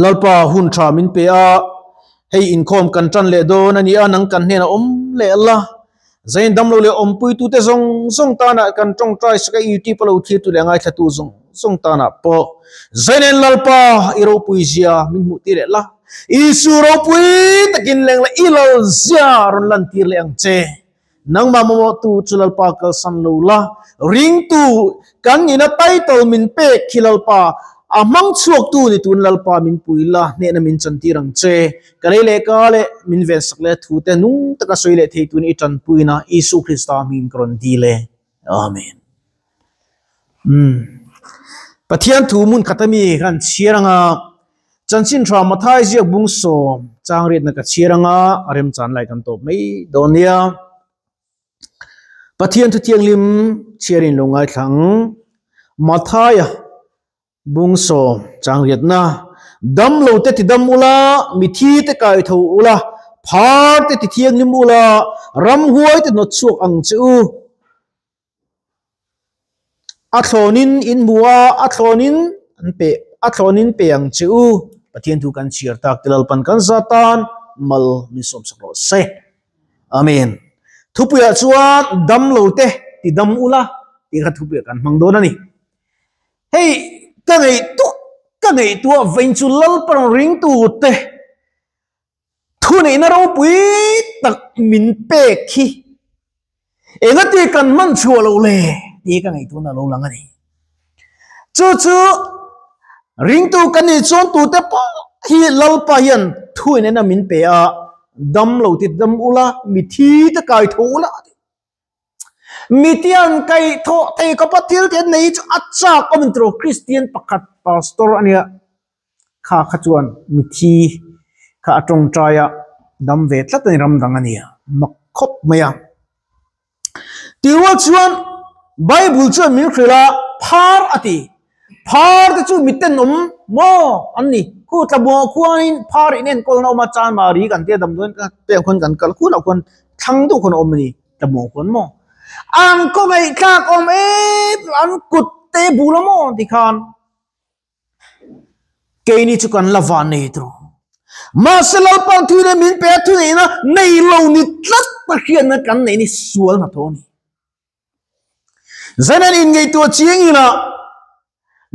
Lalpa hun tha min pe a, hei inkhawm kan tan leh dawn a ni a, nang kan hnenah awm leh la. Zain damlo leh awmpuitute zawng zawng tanah kan tawngtai sak a, YouTube a lo thirtu leh ngaithlatu zawng zawng tanah pawh Zainen Lalpa i ropui zia min hmuh tir leh la. Isu ropui takin leng la i lal zia rawn lan tir leh ang che. Nangmah mamawhtu chu Lalpa kalsan lo la, ringtu kan nihna title min pek khi Lalpa a hmang chhuaktu ni tun Lalpa min pui la, hnehna min chantir ang che. Ka lei leh ka leh min vensak leh thu te nung taka sawi leh thei tuin i tanpuina Isu Krista hmingin ka rawn dil e. Amen. Umm. Pathian thu hmun khat ami khan chhiar anga chanchin tha Mathai ziak bung sawm chang riatna ka chhiar anga a remchan lai kan tawp mai dawn nia. Pathian thu thianghlim chhiarin lo ngaithlang Mathaia Bung sawm chang riatna, Dam lo te ti dam ula, mithi te kai tho ula, phar te ti thianghlim ula, ramhuai te hnawt chhuak ang che u. A thlawnin in hmu a, a thlawnin an pe, a thlawnin pe ang che u. Pathian thu kan chhiar tak te Lalpan kan za tan mal min sawmsak rawh se. Amen. Thupuiah chuan dam lo te ti dam ula tih kha thupuiah kan hmang dawn a ni. Hei ka ngaihtuah ka ngaihtuah vain chu Lalpan ringtu te thuneihna ropui tak min pek hi engati kan hman chhuah loh le tih ka ngaihtuahna a lo lang a ni. Chu chu ringtu kan nih chuan tute pawh hi Lalpa hian thuneihna min pe a, dam lo ti dam ula, mithi te kai tho ula a ti. Mitian kaih thawh thei khawpa thil te nei chu a chak awm in tiraw Kristian pakhat pastor a nia kha kha chuan mithi kha a tawngtai a dam ve tlat a ni ram dang a nia mak khawp mai a. Tirual chuan Bible chuan min hrilh a phar a ti phar te chu miten awm maw an ni khu tlabuang ah khuanin phar in enkawl na awm a chanmari kan tia damdawiin te khuan kan kal khunah khuan thlang deuh khuan a awm a ni. Ka hmuh khawn maw? An khawngaih thlak awm em an kut te bul a maw tikhan keini chu kan la van nei tur. Mahse Lalpan thui leh min pe a thu neihna nei lo ni tlat a hriatna kan neih ni sual hnathawh a ni. Zanin inngeihtuah chiang ila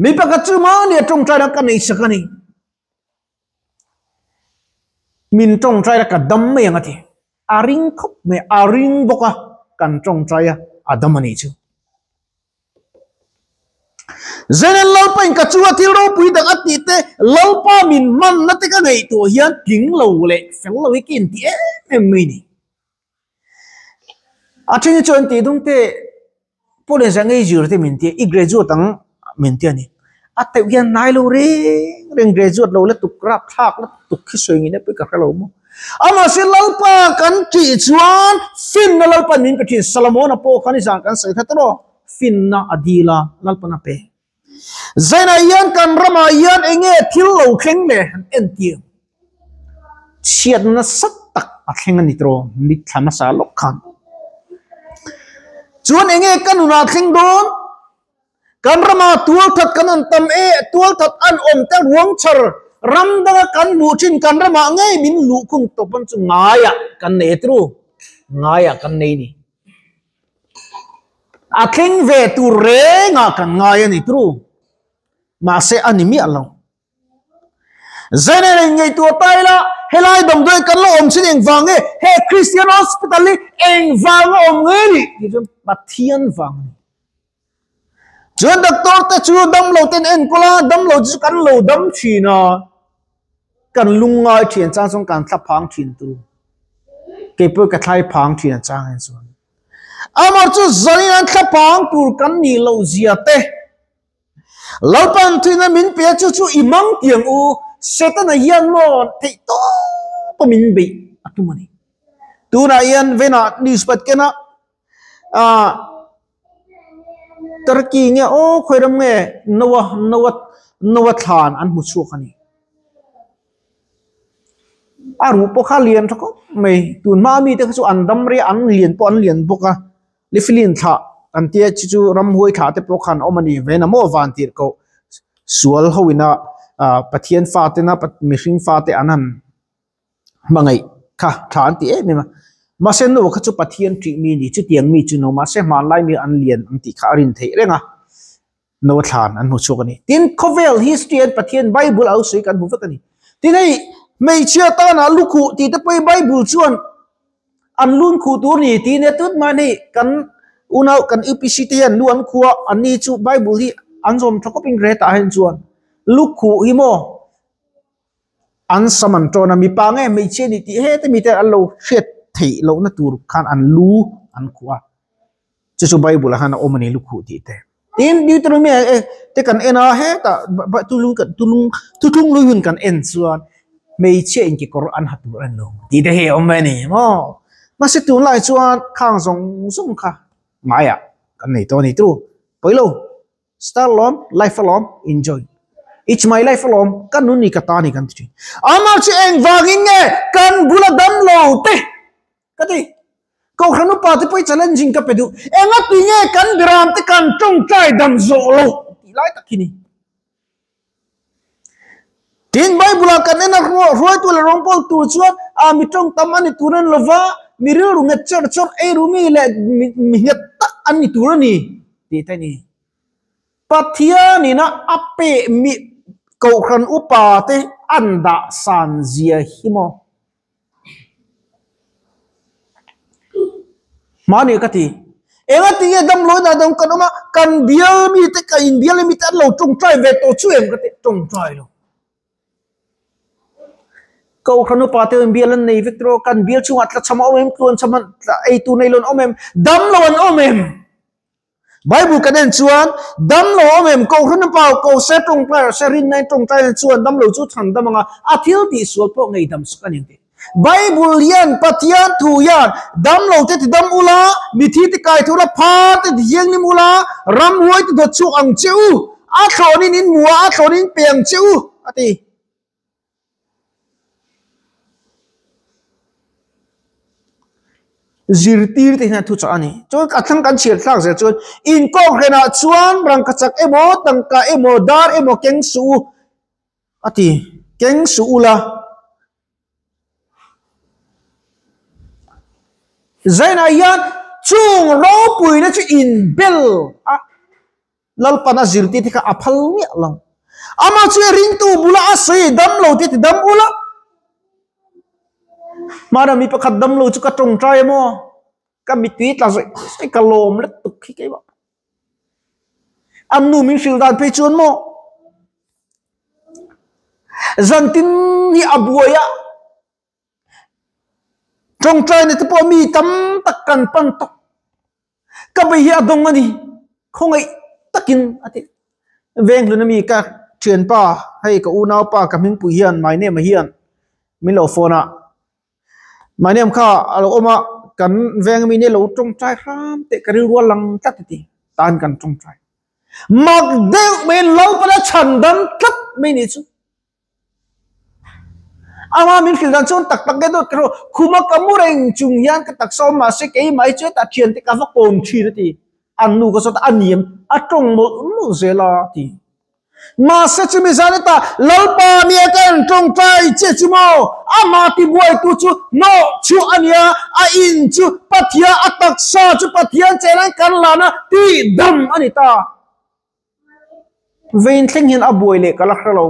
mi pakhat chu mahni a tawngtaina ka neih sak a ni. Min tawngtai la ka dam mai ang a ti. A ring khawp mai, a ring bawk a, kan tawngtai a, a dam a nih chu. Zenel Lalpa in ka chunga thil ropui dang a tih te, Lalpa min hmanna te ka ngaihtuah hian tling lo leh fel lo hi ka inti em em mai ni. A then hi chuan tih dung te Paul in zah ngei zir te min tia i graduate ang min tia ni. A teuh hian hnai lo reng reng graduate lo la tuk rap thlak la tuk khi sawi ngei na pawh ka hre lo maw. Amah se Lalpa kan tih chuan finna Lalpan min pe thin. Solomon-a pawh khan i zan kan sawi kha tawh finna a dil a Lalpan a pe. Zainah hian kan ramah hian eng nge thil lo thleng le han en tir. Chhiatna nasa tak a thleng a ni tawh mitthla hmasa lawk khan. Chuan eng nge ka nunah thleng dawn? Kan ramah tualthat kan an tam e, tualthat an awm te ruang chhar ram danga kan hmuh thin kan ramah ngei min luhkhung tawp ang chu ngaiah kan nei tru, ngaiah kan nei ni. A thleng ve tur rengah kan ngai a ni tru. Mahse a ni miah lo. Zainen in ngaihtuah ta ila, helai damdawi kan la awm chin engvang nge? He Christian Hospital hi engvanga awm nge ni? Tih chuan Pathian vang a ni. Chuan doctor te chu damlo ten enkawl a, damlo chu kan lo dam thin a, kan lungngai thin chang chuan kan thla phang thin tur. Keipawh ka thlai phang thin a chang en chuan. Amah chu zanin an thla phang tur kan nih loh zia te, Lalpan thuina min pe chu chu i mang tiang u, Setana hian maw theih tawp a min beih a tum a ni. Tunah hian venah news pat kena ah Turkey nge aw khawi ram nge Noah Noah Noah thlan an hmu chhuak a ni. A ruh pawh kha lian tha khawp mai tun hma mite kha chu an dam rei a an lian pawh an lian bawk a. Lifilin thlah kan tia chi chu ramhuai thlah te pawh khan awm a ni ve na maw van tirh koh sual ho ina Pathian fatena mihring fate an han hmangaih kha tha an ti em em a. Mahse Noah kha chu Pathian ṭih mi a ni, chutiang mi chu no mahse hmanlai mi an lian ang tih kha a rin theih reng a, Noah thlan an hmu chhuak a ni. Tin, khawvel history hian Pathian Bible a lo sawi kan hmu vek a ni. Tin, hei hmeichhia tana lukhuh tih te pawhin Bible chuan an lun khuh tur ni tih nia tut mai hei kan unau kan UPC te hian lu an khuh a, anni chu Bible hi an zawm tha khawpin retah hian chuan lukhuh hi maw An sam an tawn a, mipa nge hmeichhia ni tih hete mite an lo hriat theih lohna tur khan an lu an khuh a, chu chu Bible ah khan a awm a ni lu khuh tih te. Tin, Deuteronomy te kan en a, hetah tulung kan tulung thuthlung lui hun kan en chuan hmeichhia in kekawr an ha tur a ni lo tih te hi a awm ve a ni maw. Mahse tunlai chuan khang zawng zawng kha ngaiah kan nei tawh a ni turu pawi lo. Star lawm, life alawm, enjoy. It's my life alawm, ka nun ni ka ta ni kan ti thin. Amah chu engvangin nge kan bula dam lo te ka ti. Kohhran upa te pawh hi challenging ka pe duh. Engati nge kan biram te kan tawngtai dam zawh loh tih lai tak hi ni. Tin, Bible ah kan en a, hruaitu leh rawngpawl tur chuan a mi tawng tam a ni tur a ni lova, mi rilru nghet chawrh chawrh, eiru mi leh mi nghet tak an ni tur a ni tih te a ni. Pathianin a a peh mi Kohhran upa te an dah san zia hi maw? Mahni ka ti. Enga ti nge damlo ina dang kan awm a, kan bial mi te ka inbial mi te an lo tawngtai ve tawh chu em ka ti, tawngtai lo. Kohhran upa te inbial an nei vek tawh, kan bial chungah tla chham a awm em, tluan chham ei tur nei lo an awm em, damlo an awm em? Bible kan en chuan damlo awm em Kohhran a pau ko se tawngtai rawh se rinna in tawngtai en chuan damlo chu chhan dam anga a thil tih sual pawh ngei dam sak a ni ang tih. Bible hian Pathian thu hian damlo te ti dam ula, mithi ti kai thu ula, phar te ti thianghlim ula, ramhuai ti dawt chhuak ang che u, a thlawnin in hmu a, a thlawnin pe ang che u a ti. Zirtir te hian thu chah a ni. Chuan a thlang kan chhiar thlak zel chuan inkawnghren ah chuan rangkachak emaw tangka emaw dar emaw keng suh u a ti. Keng suh ula. Zainah hian chung ropuina chu inbel a. Lalpan a zirtir te kha a phal miah lo. Amah chu e ringtu bula a sawi dam lo te ti dam ula. Hmana mi pakhat dam lo chu ka tawngtai emaw ka mitui tla zawih zawih ka lawm let tuk khi keimah. An nu min hrilh dan phei chuan maw zantin hi a buai a tawngtai na te pawh mi tam tak kan pan tawh. Ka bei hi a dawng a ni, khawngaih takin a ti. Veng hlun ami ka thianpa, hei ka unaupa ka hmingpui hian my name a hian min lo phone a, my name kha a lo awm a, kan veng ami nia lo tawngtai hram teh ka rilru a lang tlat a ti, tan kan tawngtai. Mak deuh mai Lalpana chhan dam tlat mai ni chu. Ama min hrilh dan chuan tak tak nge dawt ka hria, khuma ka mu reng chung hian ka taksa awm mahse keimah hi chu hetah thiante ka va kawm thin a ti, an nu ka zawt a, a niam a tawng mawlh mawlh zel a ti. Mahse chumi zan hetah Lalpa nia ka en tawngtai che chu maw, amah tibuaitu chu hnawh chhuah a nia, a in chu Pathian a taksa chu Pathian chenah kan lana tih dam a ni ta. Vein thleng hian a buai leh ka la hre lo.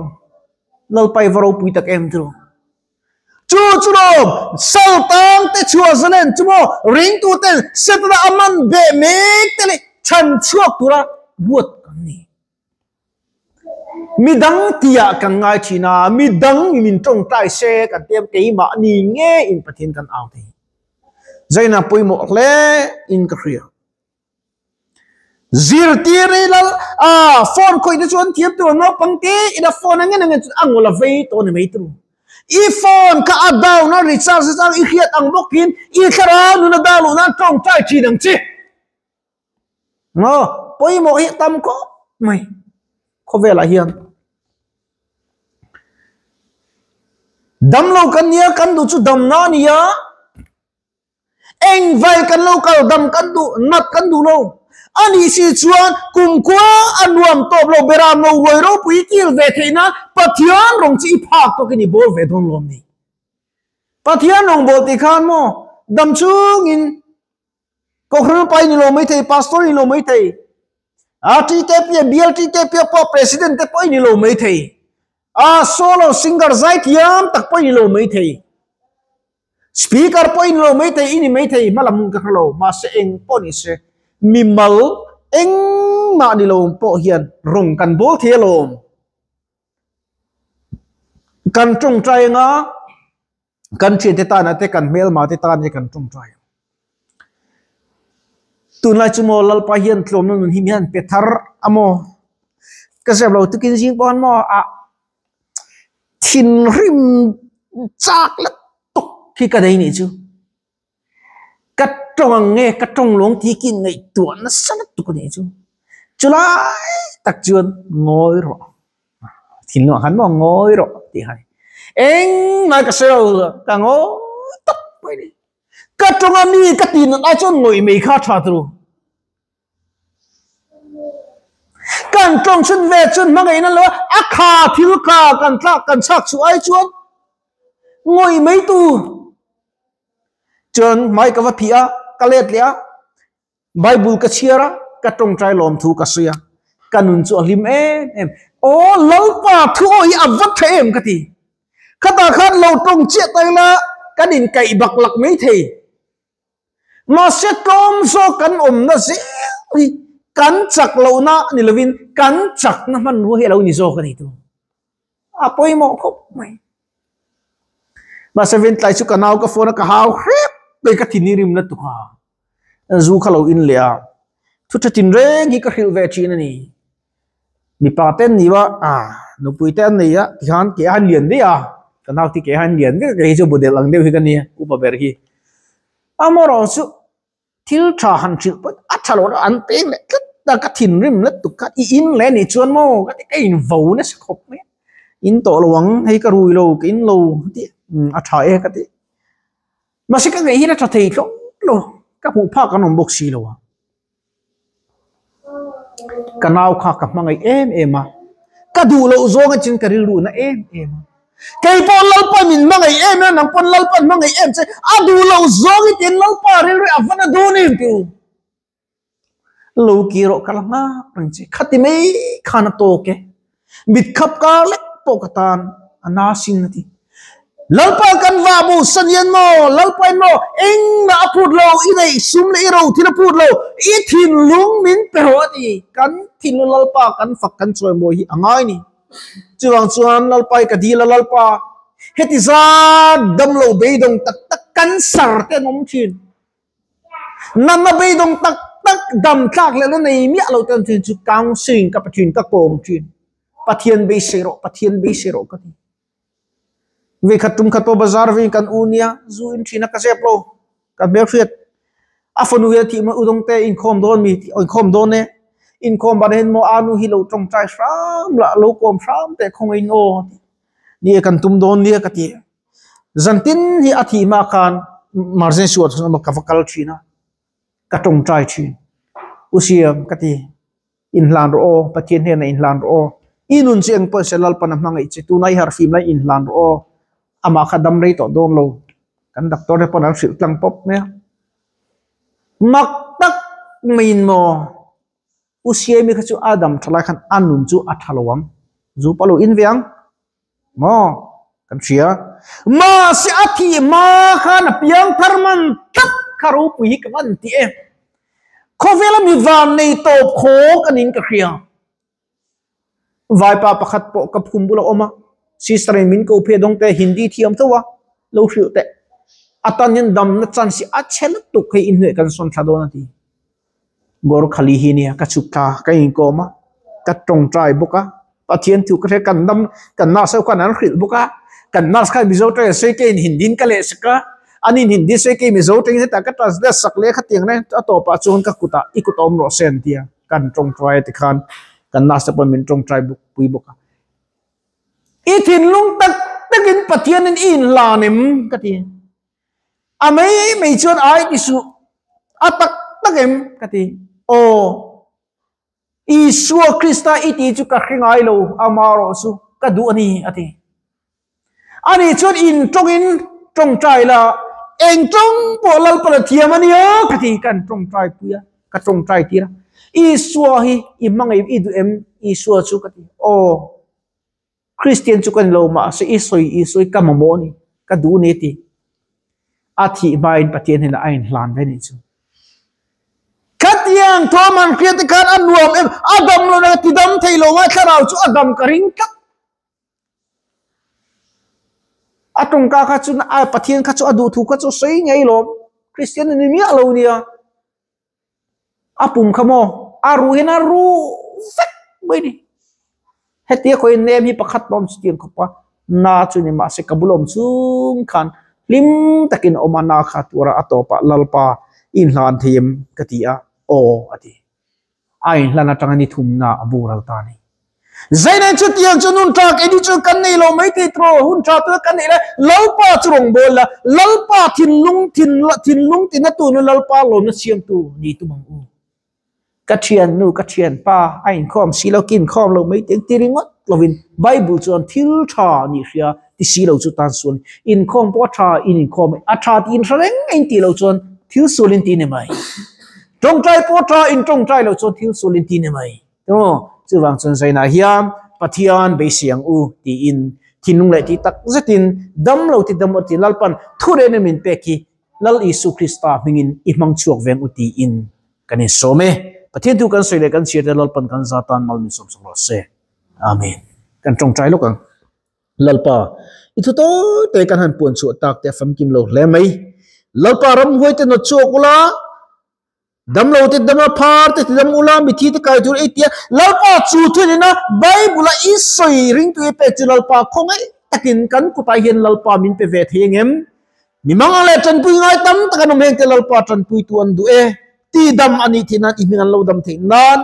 Lalpa i va ropui tak em chu. Chu chu lawm, Saltang te chhuah zalen chu maw ringtu ten Setana a man beh mek te leh chhan chhuak tura ruat kan ni. Midang tihah kan ngai thin a, midang min tawngtai se kan tia keimah ni nge in Pathian kan au thei. Zaina pawimawh hle in ka hria. Zirtir i lal a phone khawih te chuan thiam tur naupang te ina phone ang en ang chu a ngawl a vei tawh a ni mai tur. I phone kha a down a recharge chang i hriat ang bawkin i thlarau nun a down loh nan tawngtai thin ang che. Maw pawimawh hi a tam khawp mai khawvelah hian. Damlo kan nia kan duh chu damna a ni a. Engvai kan lo kal dam kan duh nat kan duh lo. Anih si chuan kumkhua a nuam tawp lo beram lo ruai ropui kil ve theih nan Pathian rawng chu i phak tawkin i bawl ve dawn lawm ni. Pathian rawng bawl tih khan maw dam chungin Kohhran upa in i lo mai thei, Pastor in i lo mai thei, a TKP a bial TKP a pawh President te pawh in i lo mai thei, a solo singer zaithiam tak pawh in i lo mai thei, Speaker pawh in lo mai thei, in i mai thei, hma lam hun ka hre lo, mahse eng pawh ni se, mimal engmah ni lo pawh hian rawng kan bawl thei alawm. Kan tawngtai anga kan thiante tana te kan hmelma te tan hi kan tawngtai ang. Tunlai chu maw Lalpa hian tlawmna nun hi mi hian pe thar a maw? Ka zep lo tukin zing pawh han maw ah thinrim chak la tuk hi ka nei nih chu. Ka tawng ang nge ka tawng lawng tih hi ngaihtuah nasa lutuk a nih chu. Chulai tak chuan ngawi rawh. Thinlung ah khan maw ngawi rawh tih kha a ni. Engmah ka sawi lo ka ngawi tawp mai a ni. Ka tawng a mi ka tih nat ai chuan ngawih mai kha a tha turu. Kan tawng chhun ve chuan hmangaihna lo a kha thil kha kan tlak kan chhak chhuah ai chuan ngawih mai tur. Chuan hmai ka va phih a, ka let leh a, Bible ka chhiar a, ka tawngtai lawm thu ka sawi a, ka nun chu a hlim em em. Aw Lalpa thu aw hi a va tha em ka ti. Khatah khan lo tawng chiah ta ila kan inkaih bak lak mai thei. Mahse tlawm zawk kan awmna zel hi kan chak lohna ni lovin kan chakna hmanrua hi a lo ni zawk a ni tu. A pawimawh khawp mai. Mahse Ventlai chu ka nau ka phone a ka hau hrep mai ka thin hi rim la tuk a. Zu kha lo in leh a. Thu tha tin reng hi ka hrilh ve thin a ni. Mipa te an ni a, nupui te an nei a tikhan ke a han lian daih a. Ka nau te ke a han lian vek a kei hi chu budel ang deuh hi ka nia upa ber hi. Amaherawh chu Thil tha han hrilh pawh a tha lo an peng leh tlat a, ka thinrim lutuk kha i in leh anih chuan maw ka ti ka in vo nasa khawp mai a, in tawh lo ang hei ka rui lo ka in lo ti a tha e ka ti mahse ka ngaih hian a tha thei hlawm lo ka hmuh phak an awm bawk si lo a. Ka nau kha ka hmangaih em em a, ka duh loh zawng a chin ka rilru na em em a. Kei pawh Lalpa min hmangaih em em a, nang pawn Lalpa hmangaih em che, a duh loh zawng i tiin Lalpa rilru a va na dun em tih u. Lo ki rawh ka la nghak reng che, khati mai khan a tawk e. Mit khap kar lek pawh ka tan a na sin a ti. Lalpa kan vah bo san hian maw, Lalpa in maw, engmah a phut lo, i neih sum leh i ro thil a phut lo, i thinlung min pe rawh a ti. Kan thinlung Lalpa kan fak kan chawi mawi hi a ngai ni. Chuvang chuan Lalpa i ka dil a, Lalpa heti zat damlo beidawng tak tak cancer te an awm thin. Natna beidawng tak tak dam tlak leh la nei miah lo te an thin chu counselling ka pe thin, ka kawm thin. Pathian beisei rawh, Pathian beisei rawh ka ti. Vekhat tum khat pawh bazar veiin kan u nia, zu in thin a ka zep lo, ka hmelhriat. A fanu hi a thih maw udawng te inkhawm dawn mi inkhawm dawn e, inkhawm ban hian maw anu hi lo tawngtai hram lah lo kawm hram teh khawngaihin aw ni e kan tum dawn nia ka ti. Zantin hi a thih hma khan emergency ward ka va kal thin a, ka tawngtai thin. U Siam ka ti. Inhlan rawh aw, Pathian hnenah inhlan rawh aw. I nun chu eng pawh se Lalpan a hmangaih che, tunah i harhfim lai inhlan rawh aw. Amah kha dam rei tawh dawn lo. Kan doctor te pawn an hrilh tlang pawp mai a. Mak tak maiin maw U Siami kha chu a dam tha lai khan a nun chu a tha lo ang. Zu pawh lo in ve ang. Maw kan hria. Mahse a thih hma khan a piang thar man tlat kha ropui hi ka van ti e. Khawvela mi van nei tawp khawk a niin ka hria. Vaipa pakhat pawh ka phum bula awm a, sister in min ko phei dawng te Hindi thiam tho a, lo hrilh teh. A tan hian damna chance hi a chhe lutuk hei inhnuai kan sawn thla dawn a ti. Gorkhali hi nia ka chhuk thla ka inkawm a, ka tawngtai bawk a, Pathian thu ka hria kan dam kan nurse ho khan an hrilh bawk a, kan nurse khan Mizo tawngin sawi keiin Hindi in ka leh sak a, anin Hindi sawi keiin Mizo tawngin hetah ka translate sak leh khatiang reng a tawpah chuan ka kutah i kut a awm rawh se an ti a, kan tawngtai a tikhan kan nurse te pawhin min tawngtai bawk pui bawk a. I thinlung tak takin Pathianin i inhlan em ka ti. A mai mai chuan ai ti suh, a tak tak em ka ti. Aw. Isua Krista i tih chu ka hre ngai lo, amaherawhchu ka duh a ni, a ti. Ani chuan in tawngin tawngtai la, eng tawng pawh Lalpan a thiam a nia ka ti, kan tawngtai pui a, ka tawngtai tir a. Isua hi i hmangaih i duh em? Isua chu ka ti, aw, Kristian chu ka ni lo, mahse i sawi i sawi ka mamawh a ni, ka duh a ni a ti. A thih hmain Pathian hnenah a inhlan ve nih chu. Khatiang thawm an hriat te khan a nuam em? A dam lo na ti dam thei lo a, thlarau chu a dam ka ring tlat. A tawngka kha chu a Pathian kha chu a duh thu kha chu sawi ngei lawm. Kristian a ni miah lo nia. A pum kha maw a ruh hian a ruh vek mai ni. Hetia khawiin nem hi pakhat pawh a awm chu tiang khawp a, na chu ni mahse ka bul awm chung khan hlim takin a awm a, na kha tuar a, a tawpah Lalpa i inhlan thei em ka ti a, aw a ti. A inhlan atanga ni thumna a boral ta a ni. Zainen chu tiang chu nun tha keini chu kan nei lo mai thei tawh, hun tha tura kan neih lai Lalpa chu rawn bawl la, Lalpa thinlung thinlung tina tu nu Lalpa lawmna siamtu ni tum ang u. Ka thiannu ka thianpa a inkhawm si lo, ka inkhawm lo mai teng ti ringawt lovin Bible chuan thil tha nih hria ti si lo chu tan sual inkhawm pawh a tha in inkhawm a tha tih inhre reng a intih loh chuan thil sual in ti ni mai. Tawngtai pawh tha in tawngtai loh chuan thil sual in ti ni mai. Emaw chuvang chuan Zainah hian Pathian beisei ang u tiin thinlung leh tih tak zetin dam lo ti dam u ti Lalpan thurehna min pek hi Lal Isu Krista hmingin i hmang chhuak veng u tiin kan insawm e. Pathian thu kan sawi leh kan chhiar te Lalpan kan za tan mal min sawm sak rawh se. Amen. Kan tawngtai lawk ang. Lalpa, i thu tawi te kan han puan chhuah tak te a famkim lo hle mai. Lalpa ramhuai te nawt chhuak ula, damlo te dama phar te tidam ula, mithi te kai tur ei tia. Lalpa chu thu nena Bible a i sawi ringtu i pek chu Lalpa khawngaih takin kan kutah hian Lalpa min pe ve thei angem? Mi mang leh tanpui ngai tam tak an awm heng te Lalpa tanpuitu an duh e. Ti dam a nih theih nan i hming an lo dam theih nan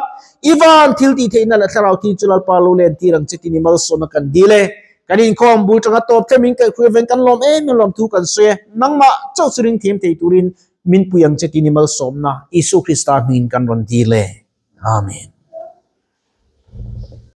i van thil tih theihna leh thlarau thi chu Lalpa lo len tir ang che tih ni malsawmna kan dil e. Kan inkhawm bul tanga tawp thlem in kaihhruai ven kan lawm em em lawm thu kan sawi e. Nangmah chauh chu ring thiam thei turin min pui ang che tih ni malsawmna Isu Krista hmingin kan rawn dil e. Amen.